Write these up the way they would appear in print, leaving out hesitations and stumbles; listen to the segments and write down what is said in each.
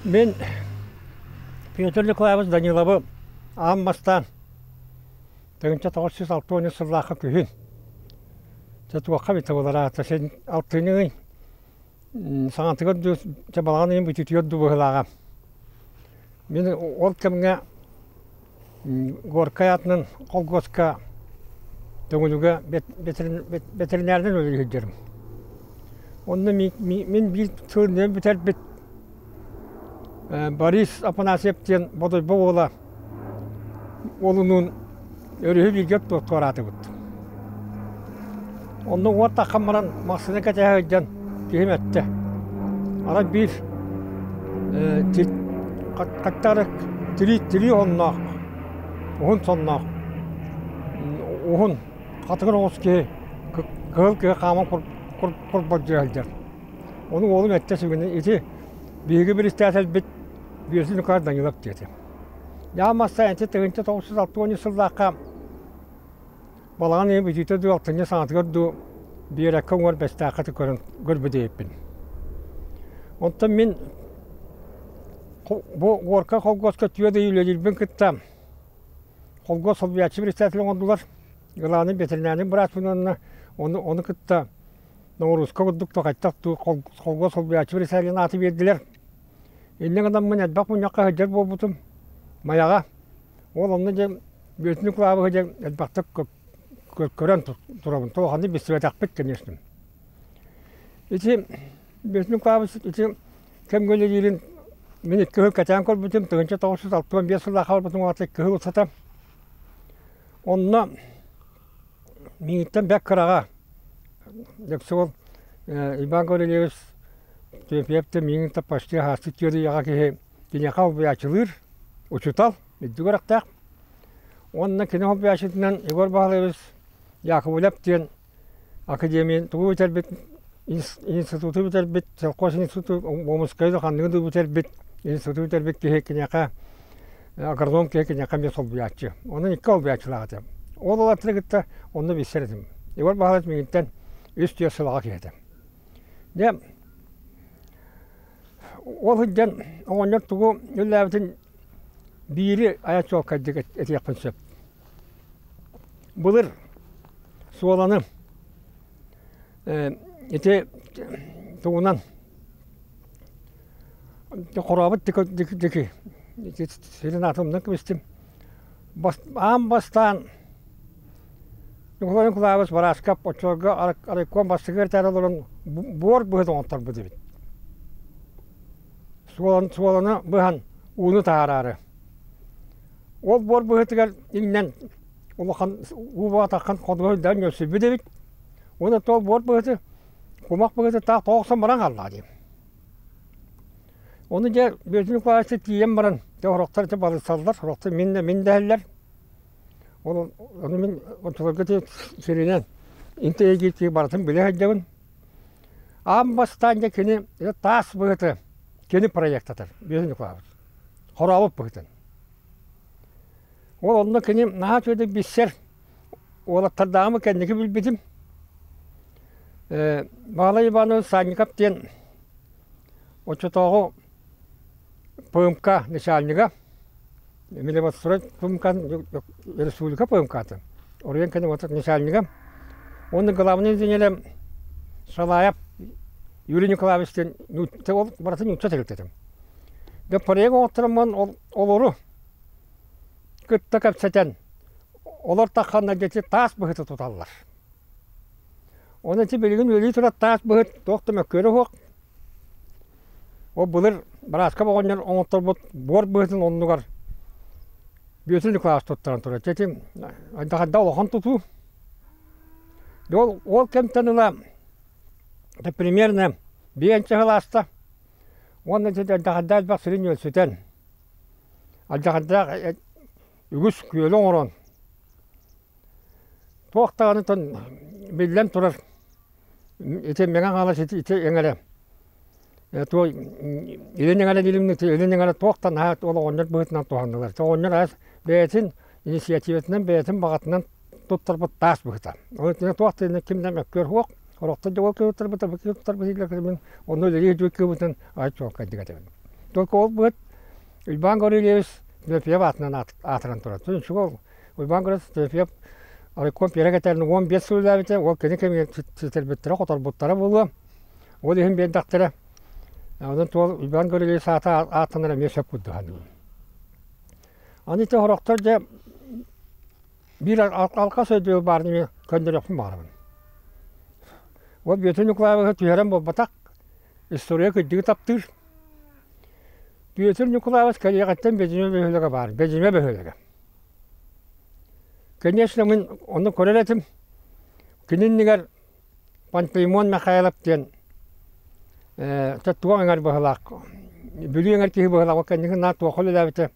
Мин Петр Николаевич Даниловы аан бастаан 1960 сыллаахха күһүн дьэ туохха эбитэ буолар аата син алтынньы ый саҥатыгар дуу дьэ балаҕан ыйын бүтүүтүгэр дуу быһыылааҕа. Мин ол кэмҥэ Горькай аатынан холкуоска Төҥүлүгэ бэтэринээринэн үлэлии сылдьарым. Онно мин биир сылынан бүтэрбит Борис Афанасьев диэн Бодойбо уола уолунуун өрүһү бииргэ туораатыбыт. Онно уот таххан баран массыына кэтэһэ сылдьан киһим эттэ. Арай биир хаттары тирии тирии онноох, уһун сонноох, уһун хатыгыр оҕус киһи кыһыл киһи хааман курбалдьыйа сылдьар. Ону уолум эттэ сүгүнү ити биһиги биристээтэлбит Бүөтүр Николай Данилов диэтэ. Дьаам масса энчи 1960 сыллаахха балаҕан ыйын бүтүүтэ дуу, алтынньы саҥатыгар дуу биэрэккэ уҥуор Бэстээххэ көрөн көрбүт эбиппин. Онтон мин бу Горка холкуоска түөрт ый үлэлиирбин кытта холкуос солбуйааччы председатель оҥордулар. Главный ветеринарный быраатпын уонна ону, ону кытта Ноҕурууска курдук хайдах дуу холкуос солбуйааччы председателин ааты биэрдилэр. Инньэ гынаммын элбэх мунньахха сылдьар буолбутум. Майаҕа. Ол онно дьэ Бүөтүн Ньукулаабыһы дьэ элбэхтик көрөн турабын. Туохханнык билсибэтэхпит, конечно. Ити Бүөтүн Ньукулаабыс ити кэмҥэ үлэлиирин мин икки сыл кэтээн көрбүтүм. 1965 сыллаахха барбытым уота икки сыл устата. Онно миигиттэн бэрт кыраҕа Дьоксуол Иван Гаврильевич Тимофеев миигин почти аһаастык түөрүйэҕэ киһи киниэхэ олбуйааччылыыр учуутал, үрдүк үөрэхтээх. Уонна кини олбуйааччытынан Егор Баһылаевич Яковлев диэн академия тугу бүтэрбит институту бүтэрбит, совхоз институту Омскайы да ханныгы да бүтэрбит, институту бүтэрбит киһи киниэхэ агроном киһи киниэхэ эмиэ солбуйааччы. Онон икки олбуйааччылаах этим. Ол уолаттары кытта онно билсэр этим. Егор Баһылаевич миигиттэн үс-түөрт сыл аҕа киһи этэ. Дьэ, ол сылдьан оҕонньор тугу үлэлээбитин биири айа чуолкайдык этиэхпин сөп. Былыр Суоланы ити тугунан хорообут дики сирин аатын кэбистим. Аан бастаан Ньукулай Ньукулаабыс Барааскап оччолорго райком бастакы эртээр олорон буор быһыт оҥотторбут эбит. Суоланы быһан ууну таһаараары. Ол буор быһытыгар иҥнэн улахан уу баҕатаххын ходуһа ньөлсүйбүт эбит. Уонна ол буор быһыты кумах быһыты таах тоҕо охсон баран хааллаҕа дии. Ону дьэ Бүөтүр Николаевичка тиийэн баран, дьэ сорохтор ити балыссаллар, сорохтор мин да мин дэһэллэр. Ол ону мин оччолорго ити сиринэн интэриэһиргии барытын билэ сылдьабын. Аан бастаан дьэ кини таас быһыты кини проектатар Бүөтүр Николаевич. Хорообут быһытын. Ол онно кини наһаа үчүгэйдик билсэр уолаттардааҕым кэнники билбитим. Баһылай Иванович Санников диэн оччотооҕу ПМК начальнига, Милеводстрой ПМК республика ПМК-атын, оройуон кэннэ начальнига. Уонна главный инженерэ Шалаев Юрий Николаевич диэн ол барытын нуучча тэрилтэтим. Дьэ проект оҥоттороммун олору кытта кэпсэтэн, олор тахханна дьэти таас быһыты туталлар. Оны ити билигин үлэлии турар таас быһыт туох да мөккүөрэ суох. Ол былыр Барааскап оҕонньор оҥотторбут буор быһытын оннугар Бүөтүр Николаевич туттаран турар. Ити хайдах улахан тутуу. Ол, ол кэмтэн ыла примерно биэнчэ сыл ааста. Уонна ити хайдах элбэх сирин үөлсүтэн, алдьархайдаах үгүс күөлү оҥорон, туох даҕаны биллэн турар ити Мэҥэ Хаҥалас ити эҥэрэ туой илин эҥэрэ диилим илин эҥэрэ туох да наһаа ол оҕонньор быһыытынан туһаннылар. Оҕонньор аас бэйэтин инициативатынан бэйэтин баҕатынан туттарбыт таас быһыта. Ол туох да ким да мөккүөр суох. Сорохтор дьоҕур кыһыттарбыт, бу кыһыттарбыт мин онно үлэлии сылдьыбыт кыыбытын ай чуолкайдык этэбин. Только ол быһыт Уйбаан Гаврильевич Тимофеев аатынан аатыран турар. Үчүгэй Уйбаан Гаврильевич Тимофеев райком первый этэрин 15 сыл үлэлээбитэ, ол кини кэмигэр ситэрбиттэрэ, хоторбуттара буолуо. Ол иһин биэрдэхтэрэ. Онон туол Уйбаан Гаврильевич аата ааттанар эмиэ сөп курдук саныыбын. Аны ити сорохтор дьэ биир алҕас өйдөбүл баарын эмиэ көннөрүөхпүн баҕарабын. Ол Бүөтүр Ньукулаевиһы түһэрэн буолбатах, история кырдьыгы таптыыр. Бүөтүр Ньукулаевич кэлиэҕиттэн Бэдьимэ бөһүөлэгэ баар, Бэдьимэ бөһүөлэгэ. Конечно, мин ону көрөр этим. Кини иннигэр Пантелеймон Михайлов диэн туох эҥэр быһыылаах, Бүлүү эҥэр киһи быһыылаах, ол кэнники наар туохха үлэлээбитэ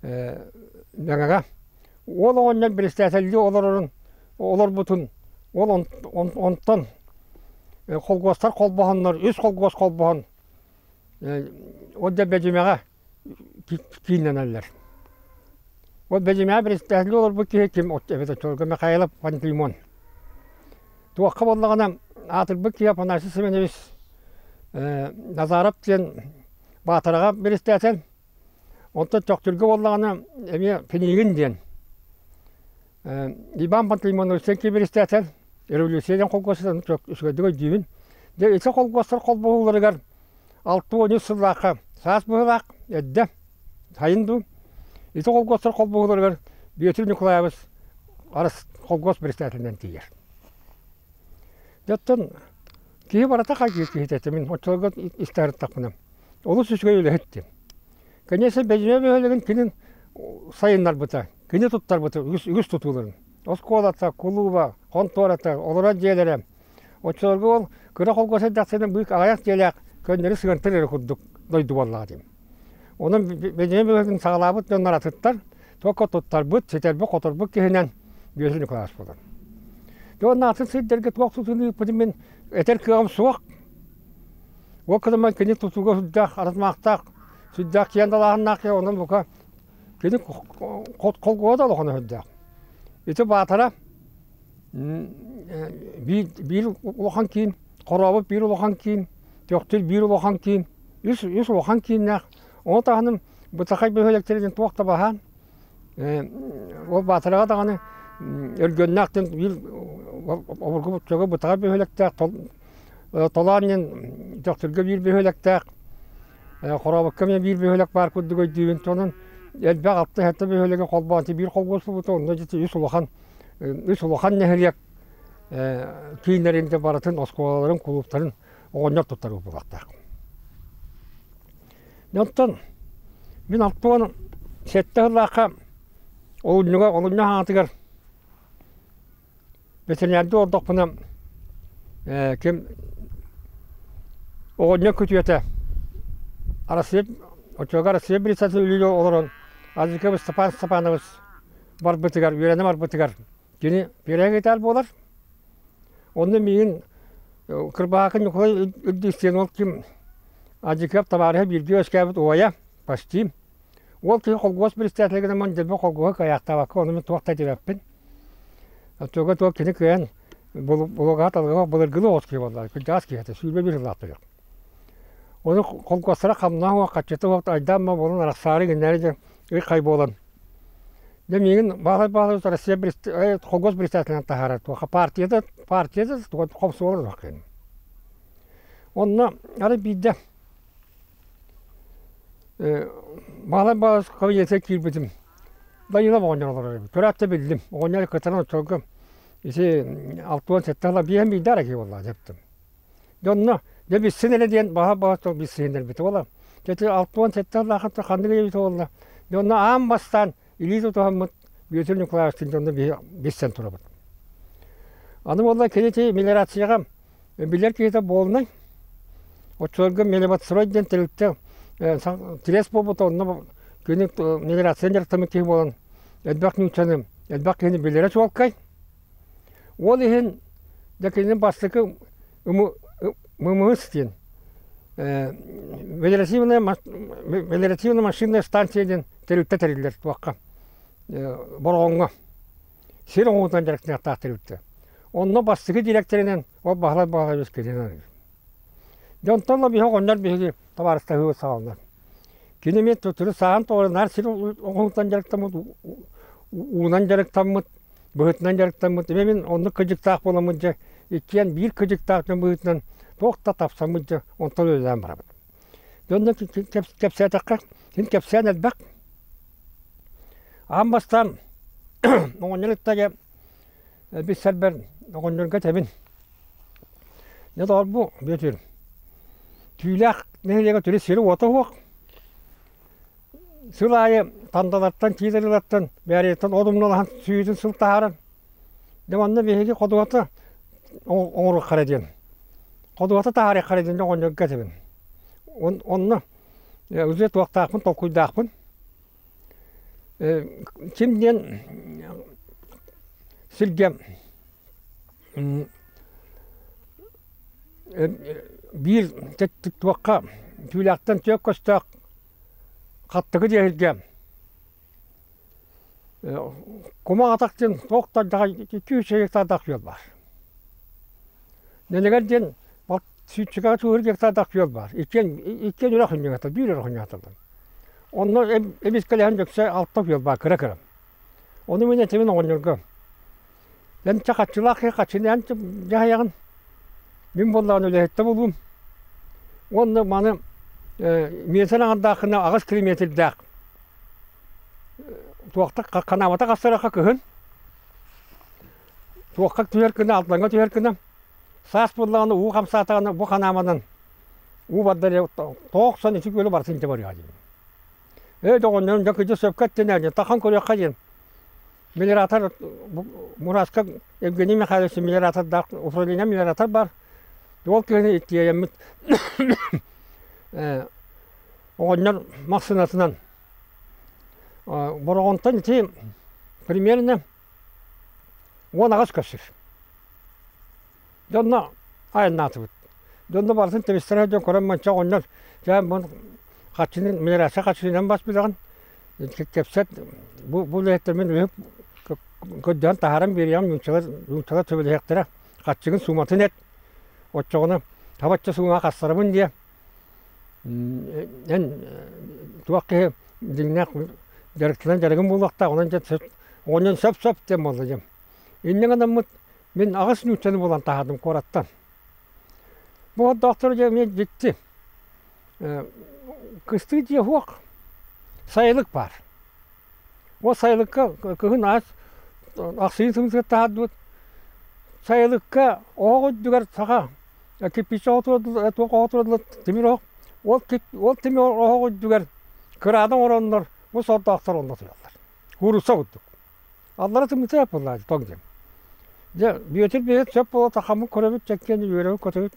Мэҥэҕэ. Уол оҕонньор председателлии олорорун, олорбутун, ол онтон холкуостар холбоһоннор, үс холкуос холбоһон, ол дьэ Бэдьимэҕэ кииннэнэллэр. Ол Бэдьимэҕэ председателлии олорбут киһи ким эбэтэ Чолго Михайлов Пантелеймон. Туохха буоллаҕына аатырбыт киһи Афанасий Семенович Назаров диэн Баатараҕа председатель, Онтон Төхтүргэ буоллаҕына эмиэ Пинигин диэн Иван Пантелеймонович кибиристээтэн революция диэн холкуостан үчүгэйдик өйдүүбүн. Дьэ ити холкуостар холбоһууларыгар 63 сыллаахха саас быһыылаах эрдэ сайын дуу ити холкуостар холбоһууларыгар Бүөтүр Николаевич арас холкуос председателинэн тиийэр. Дьэ оттон киһи барыта хайгыыр киһитэ этэ мин оччолорго истэ Олус үчүгэй үлэһит диэн. Конечно, Бэдьимэ бөһүөлэгин кинин сайыннарбыта, кини туттарбыта үгүс, үгүс тутууларын. Оскуолата, кулууба, хонтуората, олорор дьиэлэрэ. Оччолорго ол кыра холкуос эрдэхсинэ быык аҕыйах дьиэлээх көннөрү сыгынтыр эрэ курдук дойду буоллаҕа диэн. Онон Бэдьимэ бөһүөлэгин саҕалаабыт дьоннор атыттар, туохха туттарбыт, ситэрбит-хоторбут киһинэн Бүөтүр Николаевич буолар. Дьэ уонна атын сирдэргэ туох тутууну ыыппытын мин этэр кыаҕым суох. Ол кытыман кини тутууга сүрдээх арытмаахтаах, сүрдээх киэн далааһыннаах киһи, онон бука кини холкуоһа да улахана сүрдээх. Ити Баатара биир, биир улахан киин, Хорообут биир улахан киин, Төхтүр биир улахан киин, үс, үс улахан кииннээх. Ону таһынан Бытахай бөһүөлэктэрин туох да баһаан, ол Баатараҕа даҕаны Өргөннөөх диэн биир обургу чөкө Бытаҕай бөһүөлэктээх, Толоон диэн Төхтүргэ биир бөһүөлэктээх, Хорообукка эмиэ биир бөһүөлэк баар курдук өйдүүбүн. Онон элбэх алта-сэттэ бөһүөлэги холбоон биир холбоһуспут, онно дьэ үс улахан үс улахан нэһилиэк кииннэрин барытын оскуолаларын, кулууптарын оҕонньор туттар буолуохтаах. Онтон мин 67 сыллаахха олунньуга олунньу хаҥатыгар ветеринардыы олордохпуна ким оҕонньор күтүөтэ Арассыыйа оччолорго Арассыыйа председатель үлэлии олорон Азиков Степан Степанович барбытыгар үөрэнэ барбытыгар кини переагитар буолар. Онно миигин Кырбаакы Ньукулай Үрдүстиэн ол ким Адьыкыап табаарыһа бииргэ үөскээбит убайа почти. Уол киһи холкуос председателэ гынан дэлби холкуоһу кыайаахтаабакка ону мин туох да диэбэппин. Оччолорго туох кини кыайан булугаһа талыга былыргылыы оҕус киһи буолла, кырдьаҕас киһи этэ, 21 сыллаах төрүөх. Ону холкуостара хамнаһа суох, хаччыта суох айдаан буолан арахсаары гыннаары дьэ ый-хай буолан Дьэ миигин Баһылай Баһылайабыс Россия холкуос председателинэн таһаарар туохха партията партията хомсуола суох киһи. Онно арай биирдэ Баһылай Баһылайабыс кабинетыгар киирбитим Данилов оҕонньор олорор эбит. Көрөөт да биллим. Оҕонньор кытаран оччолорго ити 67 сыла биэһэн биирдэ эрэ киһи буоллаҕа дьэптим. Дьэ онно дьэ билсин эрэ диэн баһа баһа билсиһиннэрбитэ буолар. Дьэ ити 67 сыллаахха ханнык эбитэ буолла. Дьэ онно аан бастаан илии тутуһаммыт Бүөтүр Николаевичтыын дьонно билсэн турабыт. Аны буолла кини ити мелиорацияҕа билэр киһитэ буолунай. Оччолорго мелиоратстрой диэн тэрилтэ тирэс буолбута онно кини мелиорация дьарыктаммыт киһи буолан элбэх нууччаны, элбэх киһини билэрэ чуолкай. Ол иһин дьэ кинини бастакы ММС диэн мелиоративная машинная станция диэн тэрилтэ тэриллэр туохха Бороҕоҥҥо сир оҥоһуутунан дьарыктаныахтаах тэрилтэ. Онно бастакы дириэктэринэн ол Баһылай Баһылайабыс кэлин аныыр. Дьэ онтон ыла биһи оҕонньор биһиги табаарыстаһыыбыт саҕаланар. Кини эмиэ төттөрү саһаан тоҕо наар сир оҥоһуутунан дьарыктаммыт, уунан дьарыктаммыт, быһытынан дьарыктаммыт. Эмиэ мин оннук кыдьыктаах буоламмыт дьэ, иккиэн биир кыдьыктаах дьон быһыытынан туох да тапсаммыт дьэ, онтон үлэлээн барабыт. Дьонно кэпсээтэххэ, син кэпсээн элбэх. Аан бастаан оҕонньор ыттага билсэрбэр оҕонньорго этэбин. Дьэ доҕор бу Бүөтүр, Түүлээх нэһилиэгэ төрүт сири-уота суох. Сыл аайы Тандалартан, Киилэрилэртэн, Бээрийэттэн от умнулаһан сүүтүн сыл таһааран, дьэ манна биһиги ходуһата оҥоруоххара диэн. Ходуһата таһаарыаххара диэн оҕонньорго этэбин. Онно уже туохтаахпын, толкуйдаахпын. Ким диэн сиргэ биир туохха түүлээхтэн түөрт көстөөх хаттыгы диэһиргэ кумах атах диэн туох да күүс гектардаах күөл баар. Нэлэгэр диэн сүүччүкэҕэ чугур гектардаах күөл баар. Иккиэн иккиэн үрэх унньугата, биир үрэх унньугаталлар. Онно эмискэлэһэн дьөксө алта күөл баар кыра-кыра. Ону мин этэбин оҕонньорго Эн чэ хаччылаах киһи хаччыны эн дьаһайаҕын. Мин буоллаҕына үлэһиттэ булуум. Уонна маны миэтэр аҥардааххына аҕыс километрдаах туохта ханаабата хастарахха кыһын туохха түһэр гына алтаҥҥа түһэр гына саас буоллаҕына уу хамсаатаҕына бу ханаабанан уу бардар тоох сон ити күөлү барытын дьэ барыаҕа диэн. Ээ доҕонньорум дьэ кыдьы сөпкө эттин тахан көрүөххэ диэн Мелиоратор Мураска Евгений Михайлович мелиоратордаах управление мелиоратор бар. Ол киһини тиэйэммит оҕонньор массыынатынан Бороҕонтон ити примерно 18 көссүр. Дьонно айаннаатыбыт. Дьонно барытын тэбистэрэ дьон көрөн манча оҕонньор дьэ хаччыны мелиорация хаччынынан бас билэҕин кэпсэт бу бу үлэһиттэр мин үһү көрдөөн таһааран биэриэҕим нууччалар нууччалар сөбүлэһиэхтэрэ хаччыгын сууматын эт оччоҕуна табачча суумаҕа хастарабын диэ эн туох киһи дьиҥнээх дьарыктанан дьарыгым буолуохтаах онон дьэ оҕонньон сөп сөп диэн буолла дьэ инньэ гынаммыт мин аҕыс нууччаны булан таһаардым куораттан бу ордоохтору дьэ эмиэ дьикти Кыстыы дьиэ суох, сайылык баар. Ол сайылыкка кыһын аас ахсынньы сымсыгар таһаардыбыт. Сайылыкка оһох үрдүгэр саха кирпииччэ оһох туох оһох туруордулар тимир оһох. Ол ол тимир оһох үрдүгэр кыраада оҥороннор бу сордоохтор онно тураллар. Куурусса курдук. Аллара тымныытыгар буоллаҕа тоҥ диэн. Дьэ, Бүөтүр бэйэтэ сөп буола тахаммыт көрөбүт, чэккиэн үөрэбит көтөбүт.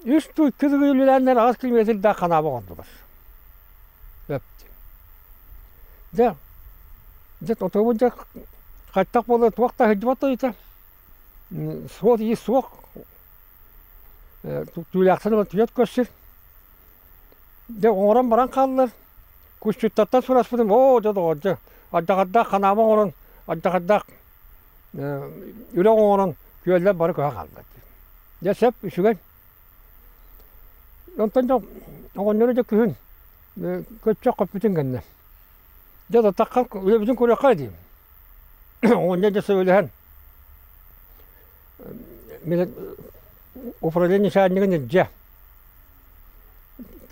Үс туу икки тыгы үлэлээннэр аҕыс километрдаах ханаба оҥордулар. Өп. Дьэ, дьэ отуобут дьэ хайтах буолла туох да сылдьыбат дойута. Суол-иис суох. Түүлээхтэн ыла түөрт көрсөр. Дьэ оҥорон баран хааллар. Кусчуттартан сураспытым, оо дьэ доҕор дьэ алдьархайдаах ханаама оҥорон, алдьархайдаах үрэх оҥорон күөллэр бары көһө хааллар диир. Дьэ сөп үчүгэй. Онтон дьэ оҕонньору дьэ күһүн көччөх көппүтүн кэннэ дьэ тахха үлэбитин көрүөххэ диим. Оҕонньор дьэ сөбүлэһэн управление начальнигын илдьэ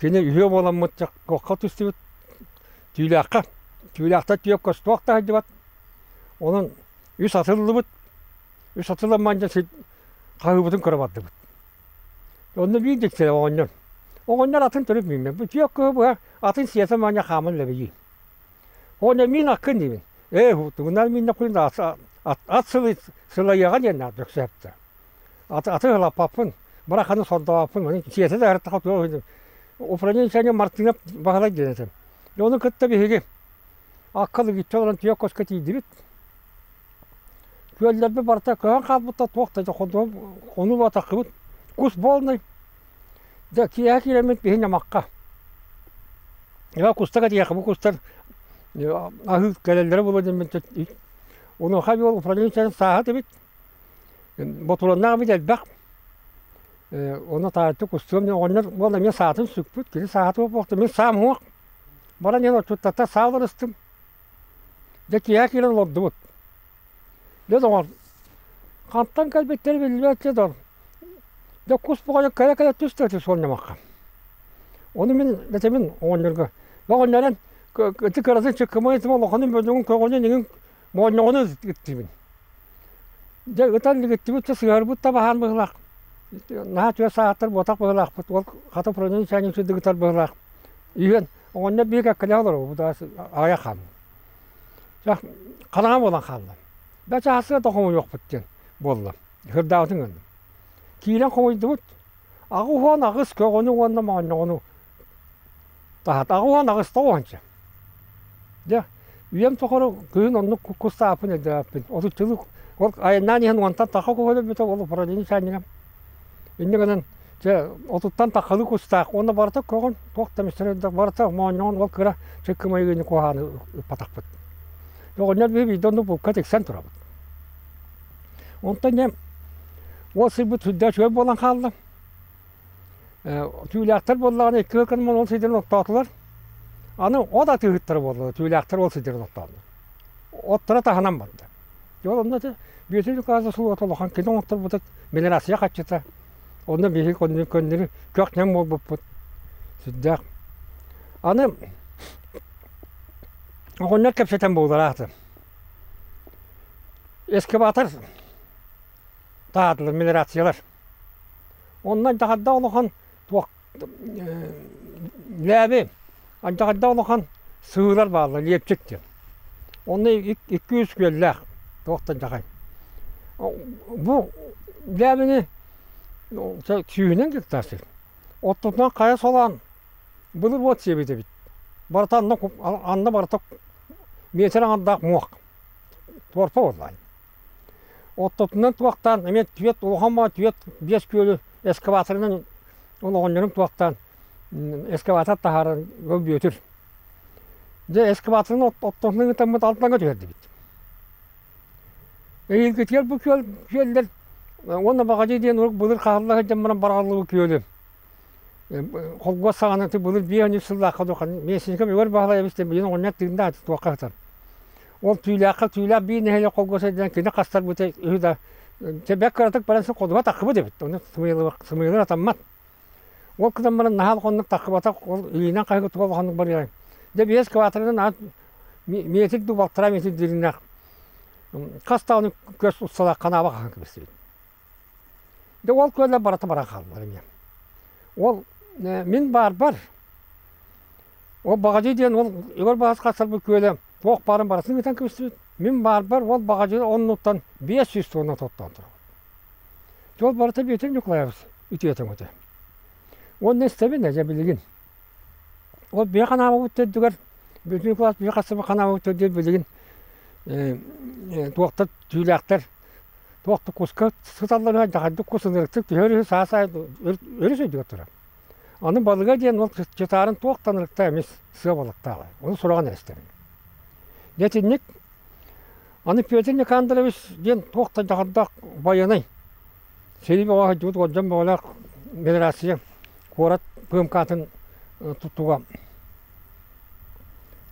кини үһүө буоламмыт туохха түстүбүт түүлээххэ түүлээхтэр түөк көстүөх да сылдьыбат онон үс атыллыбыт үс атыламман дьэ хаһыыбытын көрө бардыбыт онно биир дьиктилэ оҕонньор оҕонньор атын төрүт мииммэт бу түөх кыһы быһа атын сиэтэ маанньа хааман лэбийии Ону мин аккын диибин. Ээ, тугунан миннэхпин ат сылайыаҕа диэн дьөксөөптө. Аты аты ылаппаппын, бараханы сордооппун, ону сиэтэ да ырыттаха туох управление Мартынов Баһылай диэн этим. Ону кытта биһиги акка лыгычча олорон түөх коско тиийдибит. Күөллэрбит барыта көһөн хаалбыттар туох да хонуу батаххыбыт. Кус буолнай. Дьэ киэһэ киирэммит биһи ньамахха Дьэ кустар этиэхэ бу кустар аһыы кэлэллэрэ буолуо диэммин онуоха уол управление сааһа эбит ботуруоннаах эбит элбэх. Онно таайты кустуом диэн оҕонньор уол эмиэ саатын сүкпүт, кини саата буолуохта, мин саам уһуох. Баран иһэн отчуттартан саа уларыстым. Дьэ киэһэ киирэн олордубут. Дьэ доҕор, хантан кэлбиттэрэ биллибэт дьэ дор. Дьэ кус бөҕөнү кэлэ-кэлэ түстэ ити суол ньамахха. Ону мин этэмин оҕонньорго, оҕонньорун ити кыратын чыккымай итим улаханын бөдөҥүн көҕөнүн иҥин моонньоҕону ыттыбын. Дьэ ытан лигиттибит да сыһарбыт да баһаан быһыылаах. Наһаа түөрт саахаттар буотах быһыылаахпыт. Ол хата управление чайник сырдык ытар быһыылаах. Үһүөн оҕонньор биир кэккэлээх олоробут бу аҕыйах хаалла. Хараҥа буолан хаалла. Да чаһасыга да хомуйуохпут диэн буолла. Сырдаабытын гынным. Киирэн хомуйдубут. 88 көҕөнү уонна моонньоҕону таһат. 88 тоҕуһанча. Дьэ, үйэм тухары күһүн оннук кустааппын өйдөөбөппүн. Отуччулук ол айаннаан иһэн уонтан тахха көһөлөрбүтэ ол управление начальнига. Инньэ гынан дьэ отуттан таххалыы кустаах уонна барыта көҕөн туох да миссэрэ барыта моонньоҕон ол кыра чыккымайыыны куһааны ыппатахпыт. Оҕонньор биһи биирдэ оннук булка тиксэн турабыт. Онтон дьэ ол сирбит сүрдээх үчүгэй буолан хаалла. Түүлээхтэр буоллаҕына икки гынан ол сирдэрин оттоотулар. Аны от атыыһыттара буолла түүлээхтэр ол сирдэрин оттооннор. Отторо таһынан барда. Ол онно ити Бүөтүр Луказа суота улахан кини оҥотторбута мелиорация хаччыта. Онно биһиги көннөрү көх-нэм буолбуппут. Сүрдээх. Аны оҕонньор кэпсэтэн буолар аата. Эскаватор таһаатылар мелиорациялар. Онно алдьархайдаах улахан туох лээби алдьархайдаах улахан сыһыылар бааллар лиэпчик диэн. Онно икки-үс күөллээх туох да алдьархай. Бу лээбини сүүһүнэн гектар сир. Оттотунан хайа солоон былыр уот сиэбит эбит. Барыта анна, анна барыта метр аҥардаах муох. Туорпа буоллаҕай. Оттотунан туохтаан эмиэ түөрт улахан баҕа түөрт биэс күөлү эскаваторынан ол оҕонньорум туохтаан эскаватор таһааран ол Бүөтүр. Дьэ эскаваторын оттотунан ыытаммыт Алтаҥҥа түһэрдибит. Эһиилгитигэр бу күөл күөллэр уонна Баҕадьы диэн урут былыр хаһылла сылдьан баран бараллыбыт күөлү Холкуос саҕана былыр 53 сыллаахха дуо Местников Егор Баһылайабыс диэн билигин оҕонньор тыыннаах туохха сытар. Ол түүлээххэ түүлээх биир нэһилиэк холкуос сылдьан кини хастарбыта үһү да чэ бэрт кыратык баран ходуһа таххыбыт эбит. Ону сымыйалар атаммат. Ол гынан баран наһаа улаханнык таххыбатах ол илиинэн хаһыга туга улаханнык барыай. Дьэ биэс квадрынан аат метр дуу балтараа метр дириҥнээх хас даҕаны көс усталаах ханаба хаһан кэбистибит. Дьэ ол күөллэр барыта баран хааллылар эмиэ. Ол мин баарбар ол Баҕадьы диэн ол Егор Баҕас хасарбыт күөлэ туох баарын барытын ыытан кэбистибит. Мин баарбар ол Баҕадьы оннуттан 500 тонна тоттоон турабыт. Дьэ ол барыта Бүөтүр Ньукулаайабыс үтүөтэ өҥөтө. Уонна истэбин дьэ билигин. Ол биһи ханаабабыт төрдүгэр Бүөтүр Ньукулаайабыс биһи хасарбыт ханаабабыт төрдүгэр билигин туохтар түүлээхтэр Туох да куска сыталлар дьаһайдык кус ынырыктык түһэр үһү саас аайы өрүс өйдүгэр турар. Аны балыга диэн ол чытаарын туох да ынырыктаах эмис сыа балыктаах. Ону сураҕын эрэ истэбин. Дьэ итинник аны Петр Никандрович диэн туох да дьаһардаах байыанай сэрии бөҕө сылдьыбыт уордьан бөҕөлөөх мелиорация куорат ПМК-тын туга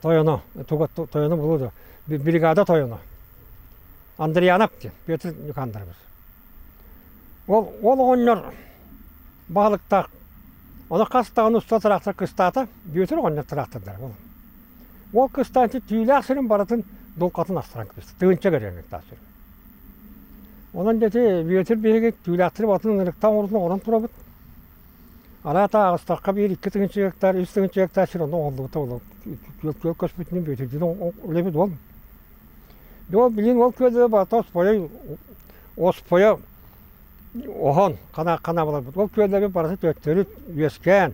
тойоно туга тойоно буолуо дуо бригада тойоно Андрианов диэн Петр Никандрович. Ол ол оҕонньор баһылыктаах ону хас даҕаны уста тыраахтар кыстаата Бүөтүр оҕонньор тыраахтардара ол. Ол кыстаан түүлээх сирин барытын дулҕатын астаран кэбистэ тыынча гэрээҥҥэ сир. Онон дьэ ити Бүөтүр биһиги түүлээхтэри барытын ынырыктаах оҥорутун оҥорон турабыт. Араата аҕыстахха биир икки тыһыынча гектар, үс тыһыынча гектар сир онно оҥоһуллубута буолуо. Күөл көспүтүнэн Бүөтүрдүүн үлэбит ол. Дьэ ол билигин ол күөллэрэ барыта оспойо оспойо оһон хана ханаабаларбыт. Ол күөллэрбит барыта төттөрү үөскээн,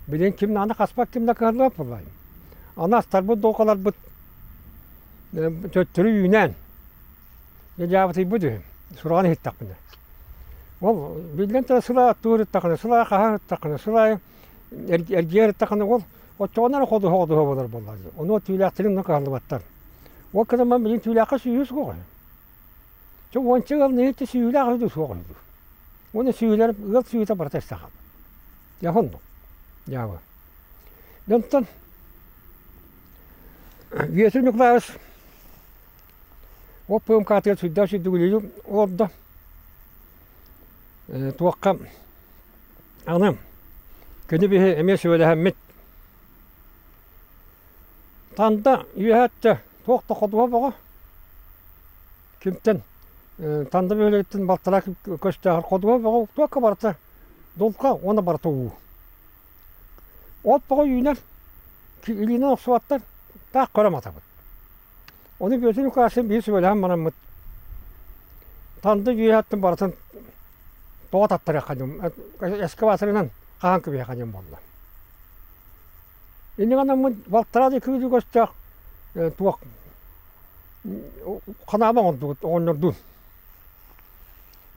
билигин ким даҕаны хаспат, ким да кыһаллыбат буоллаҕай. Аны астарбыт дулҕаларбыт төттөрү үүнэн, дьэ дьаабытыйбыт үһү, сураҕын иһиттэхпинэ. Ол биллэн турар сыл аайы аттыы ырыттаххына, сыл аайы хаһан ырыттаххына, сыл аайы эргийэ ырыттаххына ол оччоҕуна эрэ ходуһа ходуһа буолар буоллаҕа дии. Ону түүлээхтэрин онно кыһаллыбаттар. Ол гынан билигин түүлээххэ сүөһү суох үһү. Чэ уонча ыал нэһииччэ сүөһүлээх үһү дуу суох үһү дуу. Уонна сүөһүлэр ыал сүөһүтэ барыта эстэ хаалбыт. Дьэ оннук. Дьаабы. Онтон Бүөтүр Ньукулаайабыс ол ПМК-тыгар сүрдээх сүрдүк үлэлии олордо. Туохха аны күнү биһи эмиэ сүбэлэһэммит Танда үөһээттэ туох да ходуһа бөҕө. Кимтэн Танда бөһүөлэгиттэн балтараа көстөөхөр ходуһа бөҕө туохха барыта дулҕа уонна барыта уу. От бөҕө үүнэр, илиинэн охсубаттар, таах көрө матабыт. Ону Бүөтүр Лукашин биир сүбэлэһэн бараммыт Танда үөһэттэн барытын тоҕо таттарыахха диэн эскаваторынан хаһан кэбиһиэххэ диэн буолла. Инньэ гынаммын балтараа да кыылы көстөөх туох ханаама оҥордубут оҕонньордуун.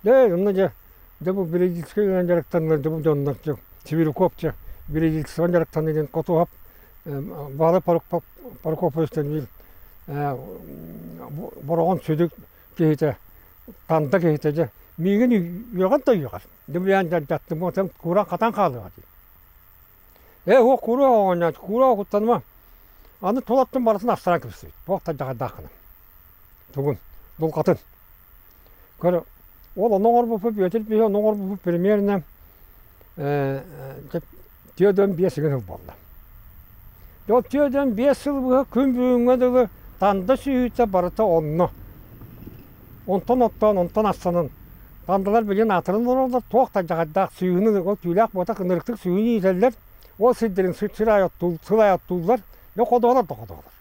Дьэ онно дьэ дьэ бу периодическай дьарыктаннар дьэ бу дьоннор дьэ Сибиряков дьэ периодическай дьарыктанна диэн Хотуһап Баһылай Прокопьевичтан биир Бороҕон сүдү киһитэ Танда киһитэ дьэ миигин үөҕэн да үөҕэр. Дыбыйаан дьардаттым отон кууран хатан хаалыаҕа дии. Ээ уох кууруох оҕонньор кууруох куттаныма. Аны тулаттан барытын астаран кэбистибит. Туох да дьаҕардааххына. Тугун, дулҕатын. Көр, ол ону оҥорбуппут Бүөтүр биһи ону оҥорбуппут примерно 45 сыл буолла. Ол 45 сыл быһа күн бүгүҥҥэ дылы Танда сүһүүтэ барыта онно. Онтон оттоон, онтон астанан Тандалар билигин аатыран олороллор, туох да дьаҕардаах сүүһүн ол түүлээх буотах ынырыктык сүүһүн иитэллэр, ол сирдэрин сир аайы сыл аайы оттууллар, дьэ ходуһалар да ходуһалар.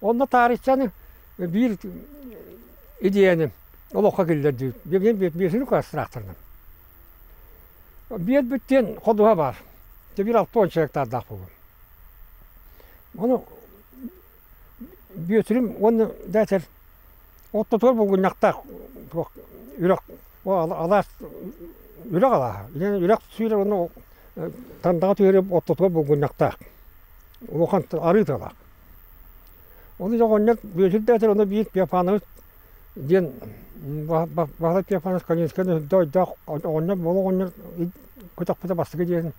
Онно таарыччаны биир идеяны олоххо киллэрдибит. Биэсини кураастыраахтарынан. Биэрбит диэн ходуһа баар. Биир 60 гектардаах буолуо. Ону Бүөтүрүм уонна дээдэр ортотугар булгунньахтаах туох үрэх алаас үрэх алааһа үрэх сүүрэр уонна Тандаҕа түһэрэ ортотугар булгунньахтаах улахан арыы тыалаах. Ону оҕонньор Бүөтүр дээдэр ону биир Пиофанович диэн Баһылай Пиофанович Калининскай өйдөөх оҕонньор буола оҕонньор көтөхпүтэ бастакы диэн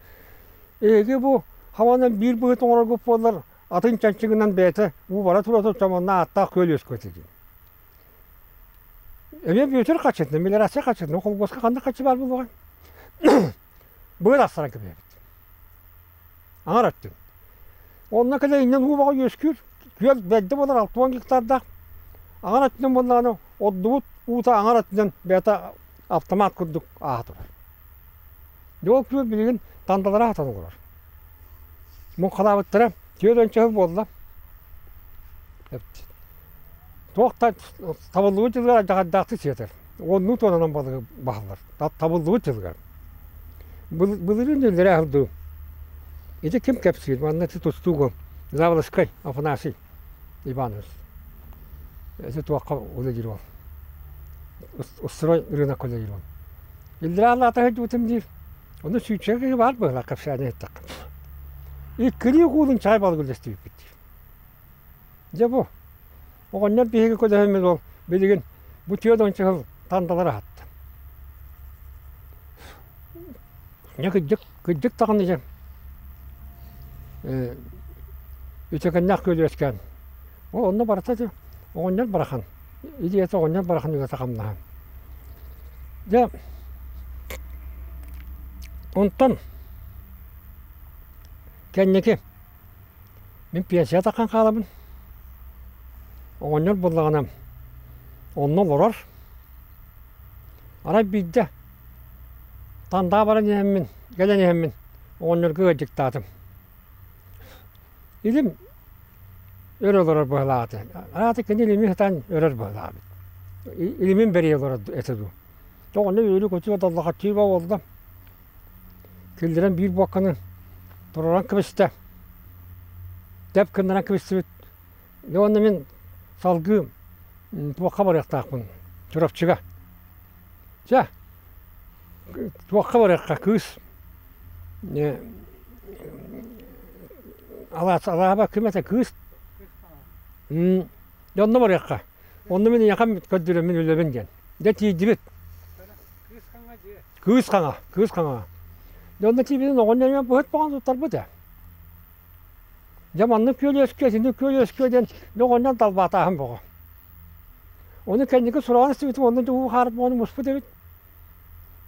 эһиги бу хабанан биир быһыт оҥороргут буоллар атын чанчыгынан бэйэтэ уу бара тура сылдьан ааттаах күөл үөскүөтэ диэн. Эмиэ Бүөтүр хаччытынан, мелиорация хаччытынан холкуоска ханнык хаччы баар буолуоҕай? Быар ахсаран кэбиһэбит. Аҥар өттүн. Онно кэлэ иннин уу бөҕө үөскүүр, күөл бэрдэ буолар 60 гектардаах. Аҥар өттүнэн буоллаҕына ордубут уута аҥар өттүнэн бэйэтэ автомат курдук ааһа турар. Дьэ ол күөл билигин тандалара хатан олорор. Муҥхалаабыттара 40 сыл буолла. Туох да табыллыбыт дьылыгар алдьархайдаахтык сиэтэр. Уоннуу туонанан балыгы баһаллар. Табыллыбыт дьылыгар. Былырыын дьыллара аһылдыы. Ити ким кэпсиир? Манна ити тустуугу Заволоскай Афанасий Иванович. Ити туохха үлэлиир ол. Устрой рынок үлэлиир ол. Иллэрээ алаата сылдьыбытым диир. Ону сүүччэ киһи баар быһыылаах кэпсээни иһиттэххэ. Иккилии куулун чай балык үллэстибиппит диир. Дьэ бу оҕонньор биһиги көлөһөммүт ол билигин бу 40 сыл тандалар аһатта. Дьэ кырдьык, кырдьык даҕаны дьэ үтүөкэннээх күөл үөскээн. Ол онно барыта оҕонньор барахан Идеята оҕонньор барахан үлэтэ хамнаһа. Дьэ, онтон кэнники мин пенсия таххан хаалабын. Оҕонньор буоллаҕына онно олорор. Арай биирдэ Тандаа баран иһэммин, кэлэн иһэммин оҕонньорго ыалдьыктаатым. Илим өр олорор быһалаата. Аата кини илими сатаан өрөр быһалаабыт. Илимин бэрийэ олорор этэ дуу. Тоҕо үөрүү-көтүү доллоҕоччуй буолла. Киллэрэн биир буокканы тураран кэбистэ. Тэп гыннаран кэбистибит. Дьэ уонна мин салгыы туохха барыахтаахпын Чурапчыга. Чэ, туохха барыахха кыыс алааба ким этэ кыыс дьэ онно барыахха. Онно мин эйиэхэ көрдөрөммүн үлэбин диэн. Дьэ тиийдибит. Кыыс Хаҥа, Кыыс Хаҥаҕа. Дьэ онно тиийбитин оҕонньор быһыт баҕан туттарбыт ээ. Дьэ маннык күөл үөскүө, итинник күөл үөскүө диэн дьэ оҕонньор далбаатааһын бөҕө. Ону кэнники сураҕын истибитим, онно дьэ уу хаарбаҕын ону муспут эбит.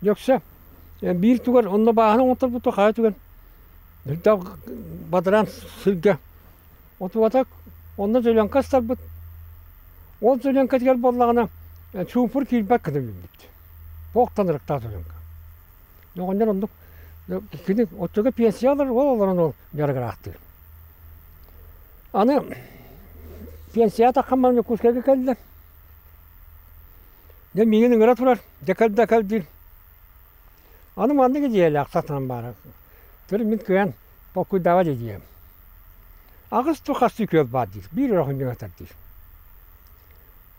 Дьөксө биир түгэн онно бааһына оҥотторбут хайа түгэн бадараан сиргэ отугата онно зеленка ыстарбыт. Ол зеленкатыгар буоллаҕына чуумпур киирбэт гына үүммүт. Туохтан ырыктаах зеленка. Оҕонньор оннук кини оччого пенсия ылар ол олорон ол дьарыгыраахтыыр. Аны пенсия таххан баран Дьокуускайга кэллэ. Дьэ миигин ыҥыра турар, дьэ кэл да кэл диир. Аны маннык идиэйэлээх сатанан баара. Төрүт мин кыайан толкуйдаабат идиэйэм. Аҕыс ту хастыы күөл баар диир, биир өрөһүнньүк этэр диир.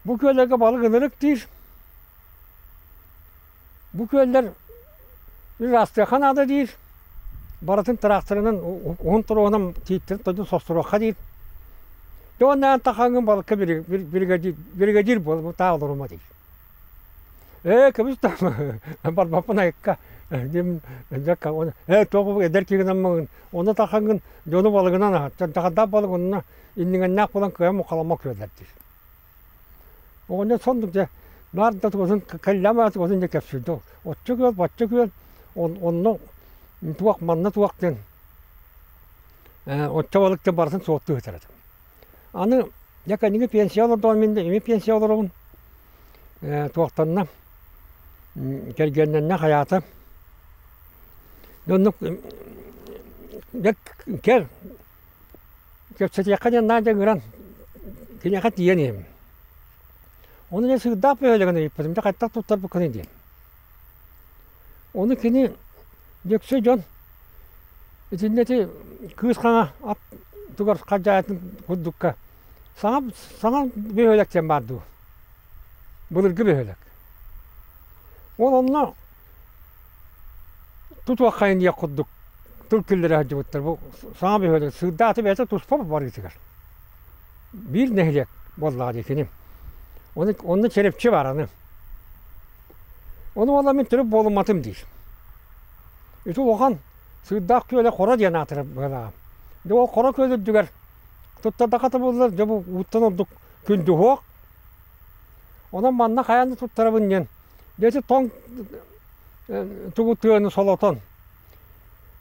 Бу күөллэргэ балык ынырык диир. Бу күөллэр ыраастыахха наада диир. Барытын тыраахтарынан уһун туругунан тииттэрин тойдун состуруохха диир. Дьэ уонна эн тахаҥҥын балыкка биригэдьиир биригэдьиир буол таах олорума диир. Ээ кэбис барбаппын айыкка диэн ээ туох эдэр киһи гынаммын онно тахаҥҥын дьону балыгынан аһат дьаҕардаах балык онно инниҥэннээх буолан кыайан мухаламмат күөллэр диир. Оҕонньор соннук дьэ наар да тугутун кэллэм аата тугутун дьэ кэпсиир оччо күөл бачча күөл онно туох манна туох диэн оччо балык диэн барытын суоттуу сытар этим. Аны дьэ кэнники пенсия олордоҕум мин эмиэ пенсия олоробун туохтанна кэргэннэннэ хайаата оннук дьэ кэл Кэпсэтиэххэ диэн наадьа ыҥыран киниэхэ тиийэн иһэбин. Ону дьэ Сыырдаах бөһүөлэгин ыйыппытым, дьэ хайдах туттарбыккыный диэн. Ону кини Дьөксө дьон итиннэ ити Кыыс Хаҥа ат тугар хадьаайатын курдукка саҥа саҥа бөһүөлэк диэн баар дуу, былыргы бөһүөлэк. Ол онно тутуоххайын диэх курдук тыл киллэрэ сылдьыбыттар. Бу саҥа бөһүөлэк Сыырдааты бэйэтэ туспа барыытыгар. Биир нэһилиэк буоллаҕа дии кини. Ону, онно Чэрипчи баар аны. Ону уола мин төрүт буолумматым диир. Ити улахан Сыырдаах күөлэ Хоро диэн аатырар быһалааҕа. Дьэ ол Хоро күөл үрдүгэр туттардахха табыллар, дьэ бу ууттан ордук күндү уһуох. Онон манна хайаан да туттарабын диэн Дьэ тоҥ тугу тыаны солотон,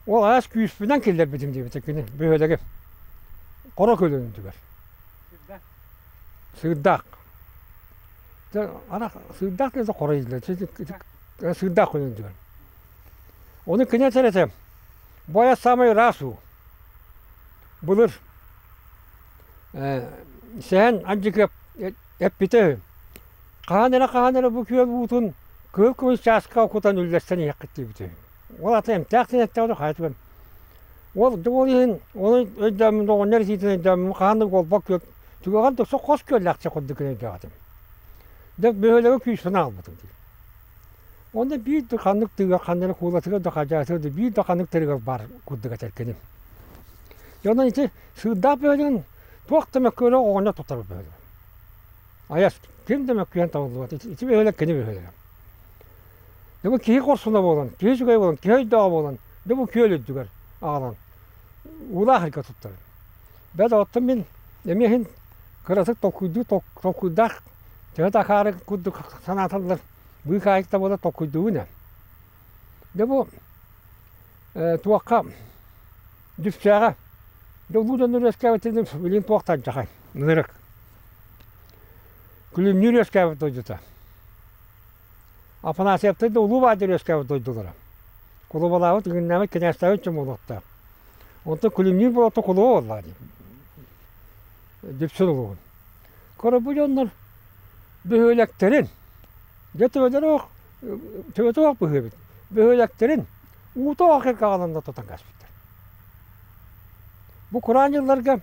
ол аас күүспүнэн киллэрбитим диэбитэ кини бөһүөлэги Хоро көлөнүн түгэр. Сыырдаах. Ара сыырдаах диэн хоро иһиллэр. Сыырдаах көлөнүн түгэр. Ону кини этэр этэ, бу айа саамай ыраас уу. Былыр Сэһэн Андьыкыап эппитэ үһү. Хаһан эрэ хаһан эрэ бу күөл уутун кыһыл көмүс чааска кутан үллэстэн иһиэххит диэбитэ үһү. Ол ата эмтээх диэн эттэҕинэ хайа түгэн. Ол ол иһин ону өйдөөммүн оҕонньор итиитин өйдөөммүн хаһан да буолбат күөл түгэҕэр да хос күөллээх курдук гына өйдөөтүм. Дьэ бөһүөлэги күүспүн аҕалбытым дии. Онно биир да ханнык тыга ханна эрэ куулатыгар да хадьаатыгар да биир да ханнык тырыгар баар курдук этэр киним. Дьэ онон ити сыырдаах бөһүөлэгин туох да мөккүөрэ оҕонньор туттар бөһүөлэгэ. Айас ким да мөккүһэн табыллыбат. Ити бөһүөлэк кини бөһүөлэгэ. Дьэ бу киһи хорсуна буолан, киһи үчүгэй буолан, киһи өйдөөҕө буолан, дьэ бу күөл үрдүгэр аҕалан уулаах сиргэ туттарар. Бэл оттон мин эмиэ иһин кыратык толкуйдуу толкуйдаах төһө да акаары курдук санааталлар быыкаайык да буола толкуйдуубун ээ. Дьэ бу туохха Дүпсээҕэ дьэ улуу дьоннор үөскээбиттэрин билигин туох да алдьархай ынырык. Күлүмнүүр үөскээбит дойдута. Афанасьевтар да улуу баайдар үөскээбит дойдулара. Кулубалаабыт, ыгыннаабыт, кинээстээбит дьон буолуохтаах. Онтон Күлүмнүүр буолуохта кулуба буоллаҕа дии. Дүпсүн улууһун. Көрө бу дьоннор бөһүөлэктэрин, дьэ төбөлөрө ох, төбөтө ох быһыы эбит. Бөһүөлэктэрин уута ох аҕалан да тутан кээспиттэр. Бу кураан дьылларга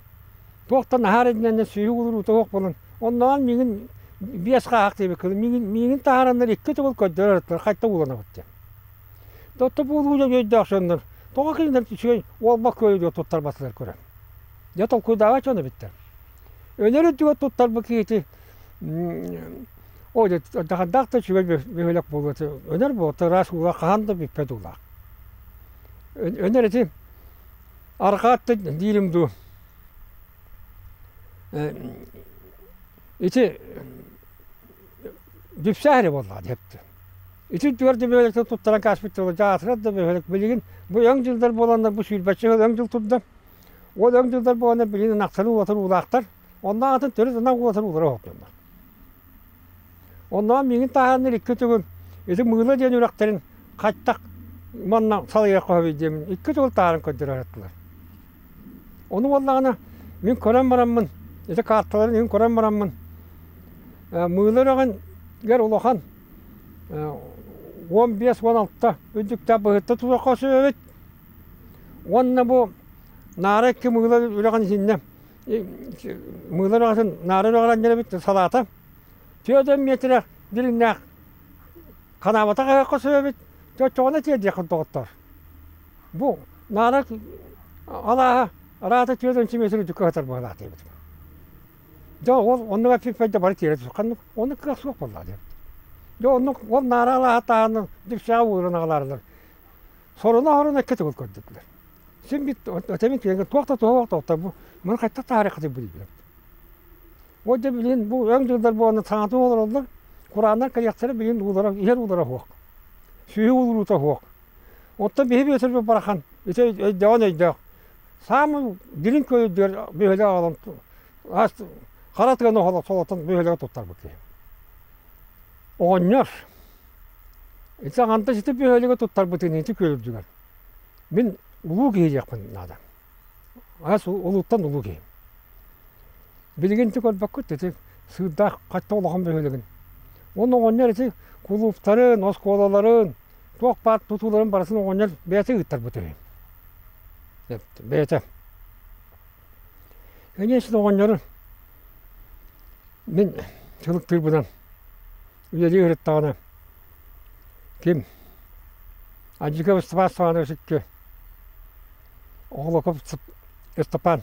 туохтан наһаар иннинэ сүөһү улуруута суох буолан, оннооҕор миигин биэс хааһах диэбиккин миигин, миигин таһаараннар икки төгүл көрдөрөр этилэр, хайта ууланабыт диэн. Тотто буолуу дьон өйдөөх дьоннор тоҕо кинилэр үчүгэй уолбат күөлүгэр туттарбатылар көрөн. Дьэ толкуйдаабат дьон эбиттэр. Өлөр үрдүгэр туттарбыт киһити. Оо, дьэ, да үчүгэй бөһүөлэк буолуо этэ. Өнөр буолта ыраас уулаах хаһан да бүппэт уулаах. Өнөр ити арҕаа өттө диирим дуу. Ити Дүпсээ эрэ буоллаҕа диэптэ. Ити үрдүгэр да бөһүөлэктэн туттаран кааспыт тыла дьаатырар да бөһүөлэк билигин бу өҥ дьылдар буоланнар бу сүүрбэччэ сыл өҥ дьыл турда. Ол өҥ дьылдар буоланнар билигин ынахтары уулатар уулаахтар. Онно атын төрүт ынах уулатар уулара оһохтоннор. Онноон миигин таһааннар икки төгүл ити Мыыла диэн үрэхтэрин хайтах манна салайыахха сөбүй диэмин икки төгүл таһааран көрдөрө сырыттылар. Ону буоллаҕына мин көрөн бараммын, ити карталарын мин көрөн бараммын, Мыыла үрэҕин улахан 15-16 үрдүктээх быһытта туруохха сөп эбит. Уонна бу Наара икки Мыыла үрэҕин итиннэ Мыыла үрэҕин Наара үрэҕэр анньар эбит салаата. 4 метрэ дириҥнээх ханаабатах эһэххэ сөп эбит. Оччоҕуна тиэрдиэххин доҕоттоор. Бу Наара алааһа араата 4 метр үрдүккэ сытар быһыылаах диэбит. Дьэ ол оннук эппиппэр бары тиэрэ түсүк ханнык оннук кыах суох буоллаҕа диэбит. Дьэ оннук ол Наара алааһа таһынан Дүпсээҕэ ууран аҕалаарылар. Соруна-соруна икки төгүл көрдүлэр. Син бит этэмин киэҥэ туох да туһа суох бу маны хайдах таһаарыаххытый билбэт. Ол дьэ билигин бу өҥ дьыллар буоланнар саҥатын олороллор, курааннар кэлиэхтэрэ билигин уулара иһэр уулара суох. Сүөһү уулуута суох. Оттон биһи Бүөтүрбүт барахан ити өйдөөҕүн өйдөөх. Саамай дириҥ көйүрдүгэр бөһүөлэк аҕалан хара тыаны солотон бөһүөлэгэ туттарбыт киһи. Оҕонньор ити аҥардас ити бөһүөлэги туттарбытын ити күөлүрдүгэр мин улуу киһи диэхпин наада. Аас улууттан улуу киһи. Билигин ити көрбөккүт ити сыырдаах хатта улахан бөһүөлэгин. Уонна оҕонньор ити кулууптарын, оскуолаларын, туох баар тутууларын барытын оҕонньор бэйэтэ ыыттарбыт үһү. Бэйэтэ. Конечно, оҕонньору мин сылыктыырбынан үлэлии сырыттаҕына ким Адьиков Степан Степанович икки Оҕолоков Степан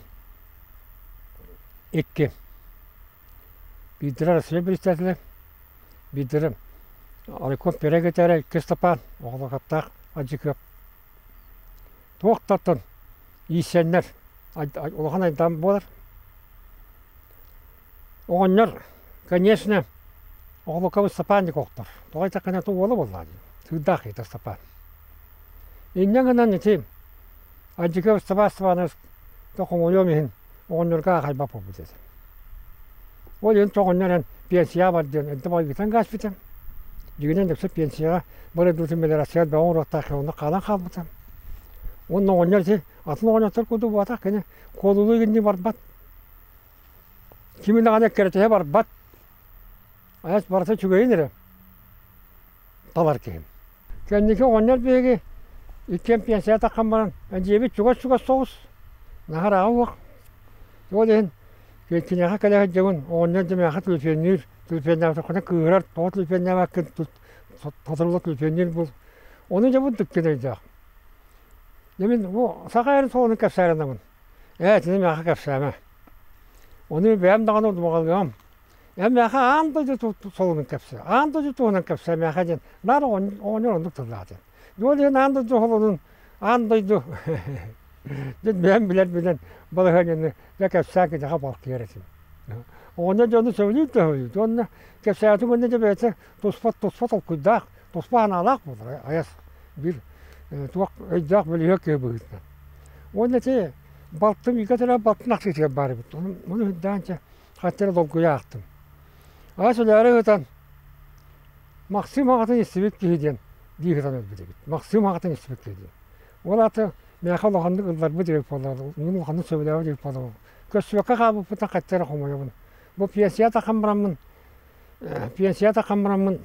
икки биирдэрэ Россия председателэ биирдэрэ Райком перегетэрэ икки Степан Оҕолокоптаах Адьиков туох да ииссэннэр улахан айдаан буолар Оҕонньор, конечно, оҕолокобут Степан охтор. Тоҕо диэтэххинэ уола буоллаҕа дии. Сыырдаах киһитэ Степан. Инньэ гынан ити Адьыкыап Степан Степанович хомойуом иһин оҕонньорго аахайбат буолбут этэ. Ол иһин оҕонньор эн пенсияҕа бар диэн эрдэ байгытан кааспыта. Дьиҥинэн дөксө пенсияҕа барардыбытын мелиорация бөҕө оҥоруохтаах онно хаалан хаалбыта. Уонна оҕонньор ити атын оҕонньоттор курдук буолбатах кини куолулуу игинни барбат. Кими даҕаны эккирэтиһэ барбат, айас барыта үчүгэйин эрэ талар киһим. Кэнники оҕонньор биһиги иккиэн пенсияҕа таххан баран, дьиэбит чугас-чугас соҕус, наһаа уох. Ол иһин киниэхэ кэлэ сылдьабын, оҕонньор дьэ миэхэ түлүпүөннүүр, түлүпүөннээбэтэххинэ кыыһырар, тоҕо түлүпүөннээбэккин соторулла түлүпүөннүүр буол. Ону дьэ бу дьикти өйдөөх. Дьэ мин бу саха эрин суолун кэпсээринэбин. Ээ, итини миэхэ кэпсээмэ. Ону бэйэм даҕаны удумаҕалыам. Эн миэхэ аан дойду солунун кэпсээ, аан дойду туһунан кэпсээ миэхэ диэн наар оҕонньор оннук тыллаах диэн. Ол иһин аан дойду солунун аан дойду диэн бэйэм билэрбинэн балаһыанньаны дьэ кэпсээн киниэхэ балтыйар этим. Оҕонньор дьону сөбүлүүр да сөбүлүүр. Уонна кэпсээтим уонна дьэ бэйэтэ туспа туспа толкуйдаах, туспа санаалаах буолар айас биир туох өйдөөх бөлүһүөк киһи быһыытынан. Уонна ити балтым үйгэ төрөөбүт балтын ахсыытыгар баар эбит. Ону үрдээн чэ хаттара долгуйа аахтым. Аас өлөөрү ыытан Максим аҕатын истибит киһи диэн дии сытан өлбүт эбит. Максим аҕатын истибит киһи диэн. Ол аата миэхэ улаханнык ылларбыт эбит буоллар, мин улаханнык сөбүлээбит эбит буоллар. Көрсүбэккэ хаалбыппыттан хаттара эрэ хомойобун. Бу пенсия таххан бараммын, пенсия таххан бараммын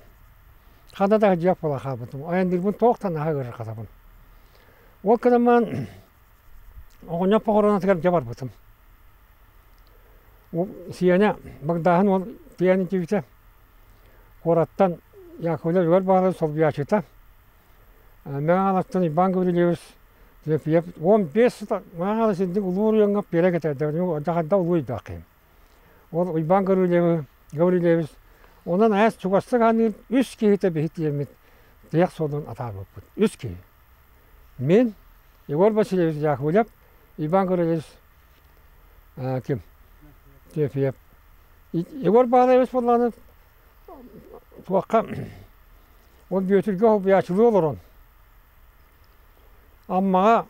ханна да сылдьыах буола хаалбытым. Айанныырбын туох да наһаа ыарырҕатабын. Ол гынан оҕонньор похоронатыгар дьэ барбытым. Сиэнэ Багдааһын уол тиийэн илдьибитэ. Куораттан Яковлев Егор Баһылай солбуйааччыта. Мэҥэ Хаҥаластан Иван Гаврильевич 15 сыл Мэҥэ Хаҥалас инник улуу оройуоҥҥа пиэрэ кэтэрдэ. Хайдах улуу өйдөөх киһим. Ол Уйбаан Гаврильевич, Гаврильевич Онон аас чугастык аныыр үс киһитэ биһи тиэммит тиһэх суолун атаарбыппыт. Үс киһи. Мин, Егор Васильевич Яковлев, Иван Григорьевич ким? Тефиев. Егор Баалаевич буоллаҕына туохха ол Бүөтүргэ холбуйааччылыы олорон Аммаҕа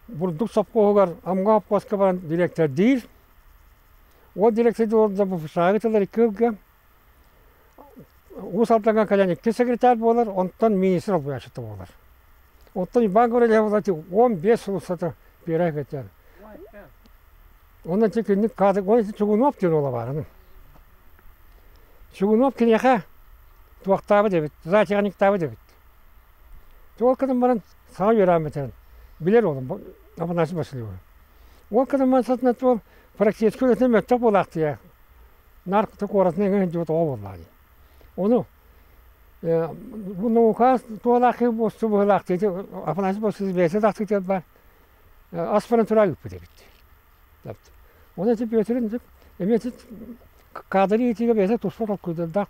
бурдук сопхуоһугар Амга сопхуоска баран дириэктэрдиир. Ол дириэктэрдии олордо бу тыллар икки ыалга Уус Алдаҥҥа кэлэн икки секретарь буолар, онтон министр солбуйааччыта буолар. Оттон Иван Гаврильев 15 сыл устата пиэрэ кэтэр. Онон кинник каадыр, он Чугунов диэн уола баар. Чугунов киниэхэ туохтаабыт эбит, зоотехниктаабыт эбит. Ол гынан баран саҥа үөрээммитин билэр уолум Афанасий Васильевич. Ол гынан баран сатана практически үлэтин мөлтөх буолаахтыйа. Нар куоратынан эҥин сылдьыбыт оҕо буоллаҕа дии. Ону бу наука туолаах киһи буолсу быһыылаах дии Афанасий Васильевич бэйэтэ тахсыытыгар баар аспирантура ыыппыт эбит. Оны ити Петрин эмиэ ити каадыры иитиигэ бэйэтэ туспа толкуйдардаах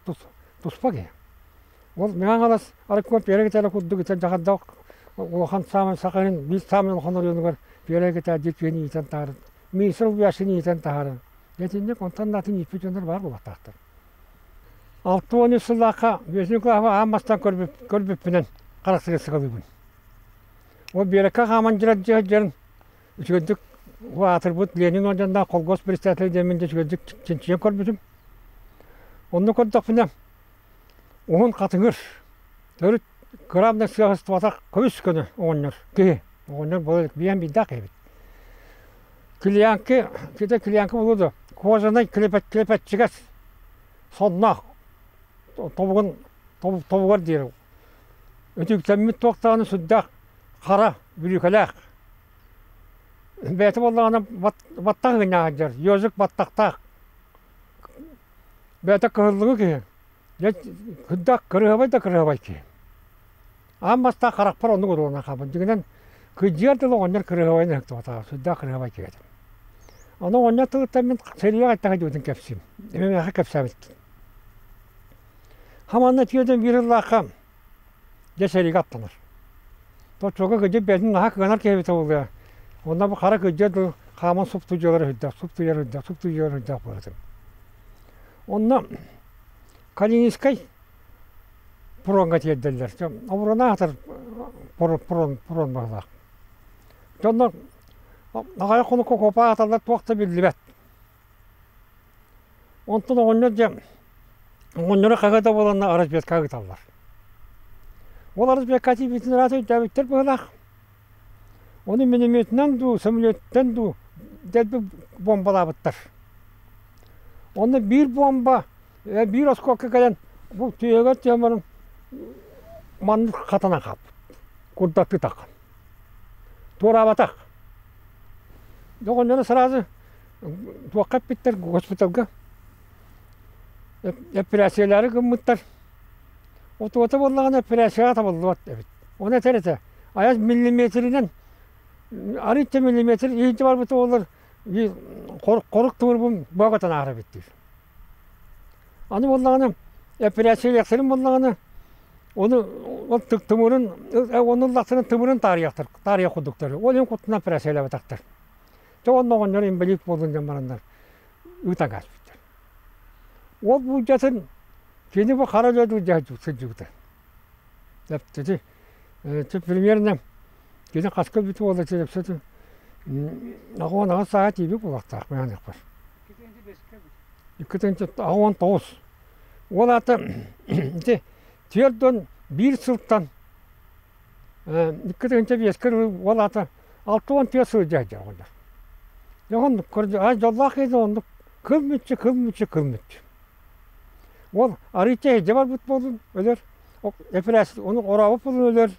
туспа киһи. Ол Мэҥэ Хаҥалас Арыккуон Пиэрэ Китээлэ курдук итэн дьаһардаах улахан саамай Саха сирин биир саамай улахан оройуонугар Пиэрэ Китээ диир киһини иитэн таһааран, министр убуйааччыны иитэн таһааран Итинник онтон да атын ииппит дьоннор баар буолуохтаахтар. 63 сыллаахха Бүөтүн кылааһы аан бастаан көрбүппүнэн харахсыга сыгалыыбын. Ол биэрэккэ хааман дьаран дьаран үчүгэйдик аатырбыт Ленин орденнаах колхоз председателэ диэммин дьэ үчүгэйдик чинчийэн көрбүтүм. Онно көрдөхпүнэ уһун хатыҥыр, төрүт кыраамнай сыаһыстыбатах көмүс көнө оҕонньор киһи оҕонньор буола биэн биирдээх эбит. Клиянки, ките клиянка буолуо да, кожаный клепеччигэс сонноох тобугун тобугар диэри үтүктэммит туохтаҕына сүрдээх хара бүрүүкэлээх. Бэйэтэ буоллаҕына баттах ыгынньаах сылдьар, ежик баттахтаах. Бэйэтэ кыһыллыҥы киһи. Дьэ кырдах кырыһабай да кырыһабай киһи. Аан бастаан харахпар оннук уруона хаалбыт. Дьиҥинэн кырдьыар дылы оҕонньор кырыһабайын ыһыктыбатаҕа, сүрдээх кырыһабай киһи этим. Ону оҕонньор тылыттан мин сэриигэ хайдах сылдьыбытын кэпсиим. Эмиэ миэхэ кэпсээбит. Хаманна тиэрдэн биир ыллаахха дьэ сэриигэ аттанар. Точчуга кырдьык бэйэтин наһаа кыанар киһи эбитэ буолуо. Онно бу хара кырдьыар дылы хааман суптудьуолар үрдээх, суптуйар үрдээх, суптуйар үрдээх буолар этим. Онно Калининскай пуроҥҥа тиэрдэллэр. Оборуона аатар пурон пурон быһыылаах. Дьоннор аҕыйах хонукка куопа ааталлар туох да биллибэт. Онтон оҕонньор дьэ оҕонньору хаһыа да буоланна разведкаҕа ыыталлар. Ол разведка тиийбитин ыраата өйдөөбүттэр быһыылаах. Ону минометынан дуу, самолеттан дуу дэлби бомбалаабыттар. Онно биир бомба биир оскуолка кэлэн бу түөһүгэр түһэн баран маннык хатанан хаалбыт. Курдаттыы таххан. Туораабатах. Оҕонньоро сразу туохха эппиттэр госпиталга эппирээссийэлээри гыммыттар. Отуота буоллаҕына эппирээссийэҕэ табыллыбат эбит. Ону этэр этэ, айас миллиметринэн арыычча миллиметр иһирдьэ барбыта буоллар хорук тымырбын бөҕөтөн ааһар эбит диир. Аны буоллаҕына эпэрээссийэлиэхтэрин буоллаҕына ону ол тымырын ону ыллахтарына тымырын таарыйахтар таарыйах курдуктар. Ол иһин куттанан эпэрээссийэлээбэтэхтэр. Дьэ онно оҕонньор инбэлиит буоллун диэн бараннар ыытан кээспиттэр. Ол буулдьатын кини бу хара өлө сылдьыбыта. Ити примерно кини хаска бүтү буолла телепсэтин аҕыс аҕыс сааһа тиийбит буолуохтаах мээниэхпэр. 289. Ол аата ити 41 сылтан 2005 ол аата 64 сыл дьэ оҕонньор. Дьэ оннук дьоллоох киһи оннук кыл мүччү кыл мүччү кыл мүччү. Ол арыычча иһирдьэ барбыт буоллун өлөр, эпэрээссийэ ону орообут буоллун өлөр.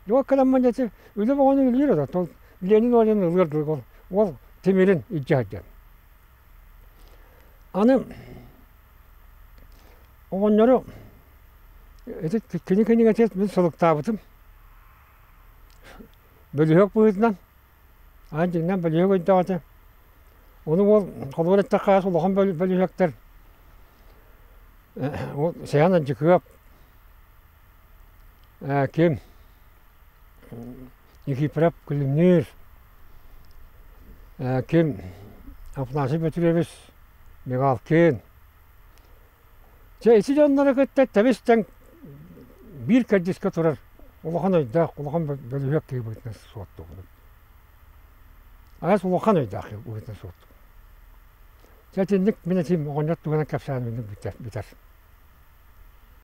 Дьэ кэлэммин ити үлэ бөҕөнү үлэлиир этэ. Ол Ленин орденын ылыар дылы ол ол тимирин илдьэ сылдьан. Аны оҕонньору ити кини кинигэтигэр мин сылыктаабытым. Бөлүһүөк быһыытынан Аан дьиҥнээх бөлүһүөк өйдөөх этэ. Ону уол холобур эттэххэ улахан бөлүһүөктэр. Сэһэн Андьыкыап ким Никифоров Күлүмнүүр ким Афанасий Петрович Мигалкин. Дьэ ити дьоннору кытта тэбис-тэҥ биир кэрдиискэ турар улахан өйдөөх, улахан бөлүһүөк киһи быһыытынан суоттуубун. Аас улахан өйдөөх киһи быһыытынан суоттуубун. Дьэ итинник мин этиим оҕонньор туһунан кэпсээн бүтэр.